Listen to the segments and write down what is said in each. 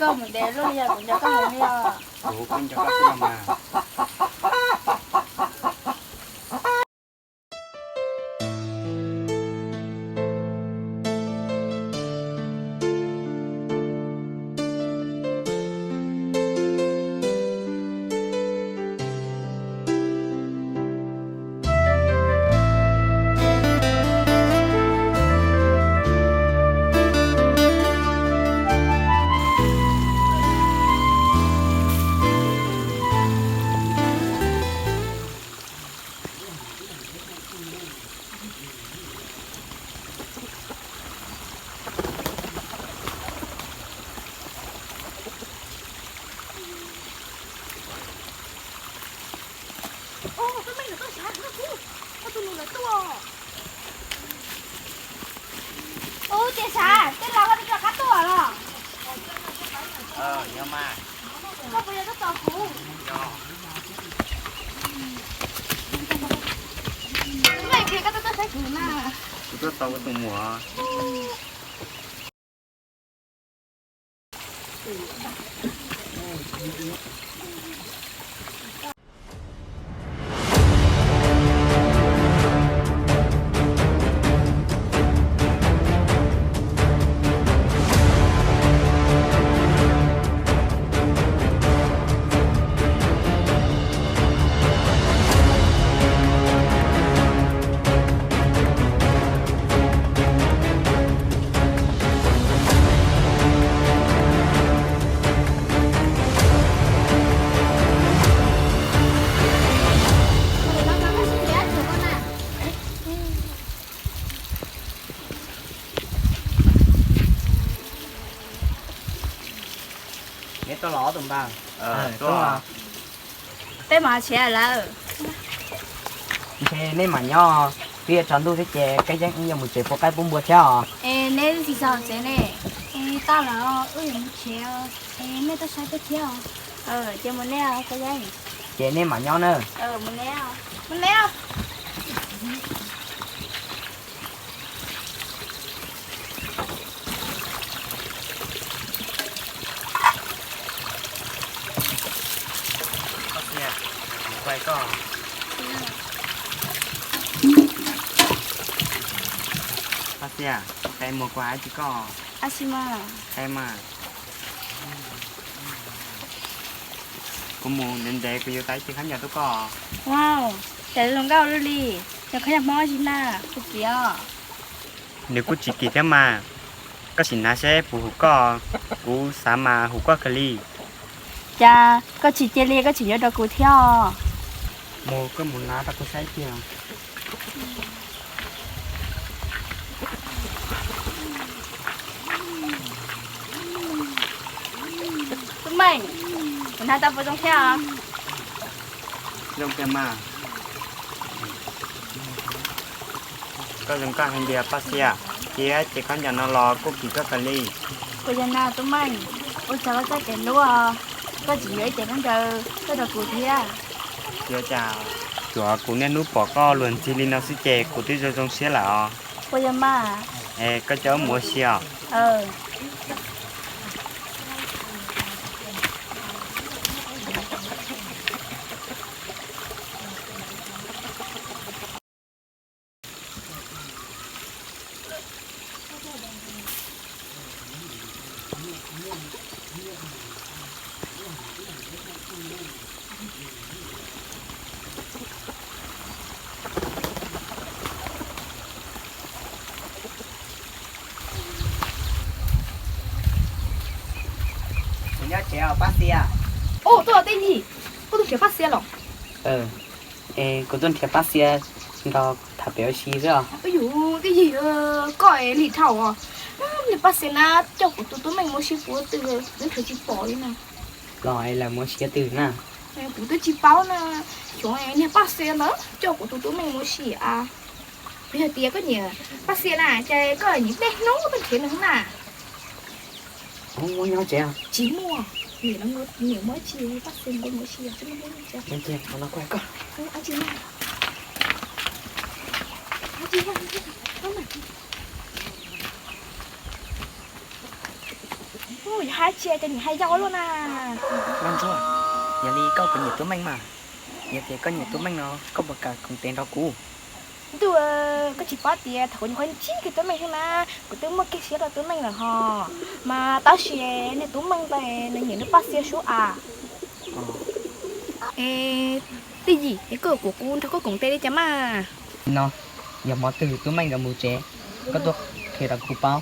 Koj mus ntev luaj li os, kuv nco koj heev li os. Kuv kuj nco koj xwb los mas. Ub, tias sav, tej laus koj twb rov qab tuaj los? Koj puas yog tuaj tos kuv? Koj tuaj tos kuv tus muam. Neb tuaj los ob tus npawg? Peb mam tshiav lawm. Ntshe nej mam nyob, twb yuav tsaus ntuj thiab ces Kab Yeeb wb yuav mus tsev pub qaib pub npua thiab os. Es neb tsis txog tsev ne? Es tau lawm, wb yuav mus tsev, es nej tuaj saib peb thiab os. Ces mus neb, Kab Yeeb. Ces nej mam nyob na. Mus neb, mus neb. Paj Xia, qe muag kuv hais tsis koj. Qe mas. Kuv mus ntev ntev kuv yuav tau ib cev khaub ncaws tuaj koj. Wow, cas zoo nkauj luaj li, yog khaub ncaws Hmoob tsis na, kuv txiv os. Nws kuj tsis kim thiab mas, koj sim hnav seb puas hum koj, kuv xav mas hum koj kawg li. Cas koj tsis cia li, koj tseem yuav rau kuv thiab os. Mus, koj mus hnav rau kuv saib kiag. Tub Meej, kuv hnav tau puas zoo thiab os? Zoo tiag mas. Koj zoo nkauj heev li Paj Xia, cia ib cev khaub ncaws no los kuj kim koj kawg li. Puas yog na Tub Meej, ua tsaug koj txoj kev hlub, koj tseem yuav ib cev khaub ncaws tuaj rau kuv thiab. Yuav cas, tsuav kuv niaj hnub pom koj luag ntxhi li no xwb ces kuv twb zoo zoo siab lawm os. Puas yog mas? Es koj coj wb mus ua si os. Nyob tsev os Paj Xia. Ub, tuaj Tej Yig, koj tuaj nrhiav Paj Xia los? Es kuv tuaj nrhiav Paj Xia nrog tham pem ua si xwb os. Yus Tej Yig, koj es lim dhau os. Niag Paj Xia na coj kuv tus tub Meej mus ua si puas twg, nws nrhiav tsis pom li na. Los es lawv mus ua si twg na? Kuv twb tsis paub na. Xyov niag Paj Xia ntawd coj kuv tus tub Meej mus ua si a. Puas yog tias koj nyiam Paj Xia na, ces koj nyiam niaj hnub tuaj nrhiav nws na. Muaj nyob tsev? Tsis muaj. Niam, niam muaj tsis, Paj Xia mus ua si tsis muaj nyob tsev. Tsis, no kuv koj. Tsis muaj. Yog hais tias cov niam hais yau luaj na. Vaj Ntsuag, yog li koj puas nyiam Tub Meej mas? Yog tias koj nyiam Tub Meej no koj puas kam koom tes nrog kuv? Ntuj, koj tsis paub tias thaum kuv nyuam qhuav ntsib kiag Tub Meej xwb na, kuv twb muaj kiag siab rau Tub Meej lawm hos. Mas tab sis niag Tub Meej ntawd nws nyiam nws Paj Xiab sub as. Es Tij Yim, es koj kom kuv nrog koj koom tes li cas mas? No, yog hmo twg Tub Meej nkawd mus tsev, koj tuaj qhia rau kuv paub.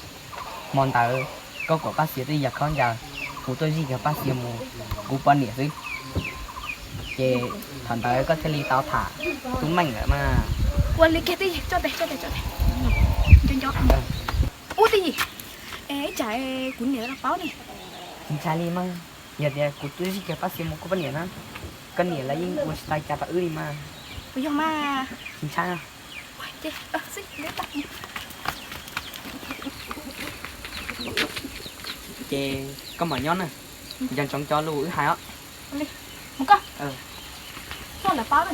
Hmo ntawd koj kom Paj Xiab twb ya khaub ncaws, kuv tuaj zij kiag Paj Xiab mus, kuv poj niam xwb. Ces thaum ntawd koj thiaj li tau tham Tub Meej lawm mas. Ua li kiag Tij Yim, tso tes, tso tes, tso tes. Nco nco. Ub Tij Yim, es ib tsam kuv niam los paub ne. Tsis ntshai li mas, yog tias kuv twb zij kiag Paj Xiab mus kuv poj niam na, koj niam lawv yeej ua tsis tau cas rau wb li mas. Puas yog mas? Tsis ntshai. Ces koj mam nyob na, nco ntsoov cov lus wb hais os. Mus koj, koj lawv paub na.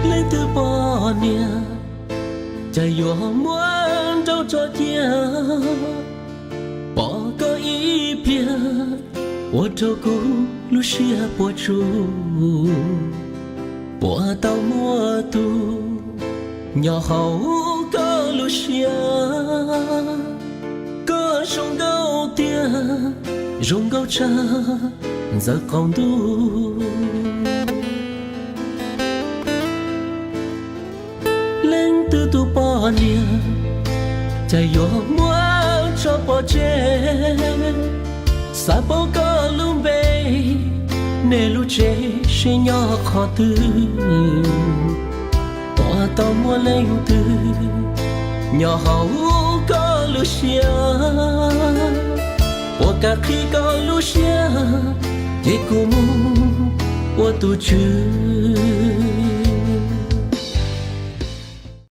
Leej twg poj niam cas yuav muab nrauj tso cia, pom koj ib pliag ua rau kuv lub siab puas tsuaj. Puas tau muaj tus nyob hauv koj lub siab, koj zoo nkauj tiag zoo nkauj tshaj ntxawm qaum ntuj. Leej twg tus poj niam cas yuav muab tso pov tseg, xav paub koj lub npe, nej lub tsev sib nyob qhov twg. Puas tau muaj leej twg nyob hauv koj lub siab, puas kam qhib koj lub siab, ces kuv mus ua tus tswv.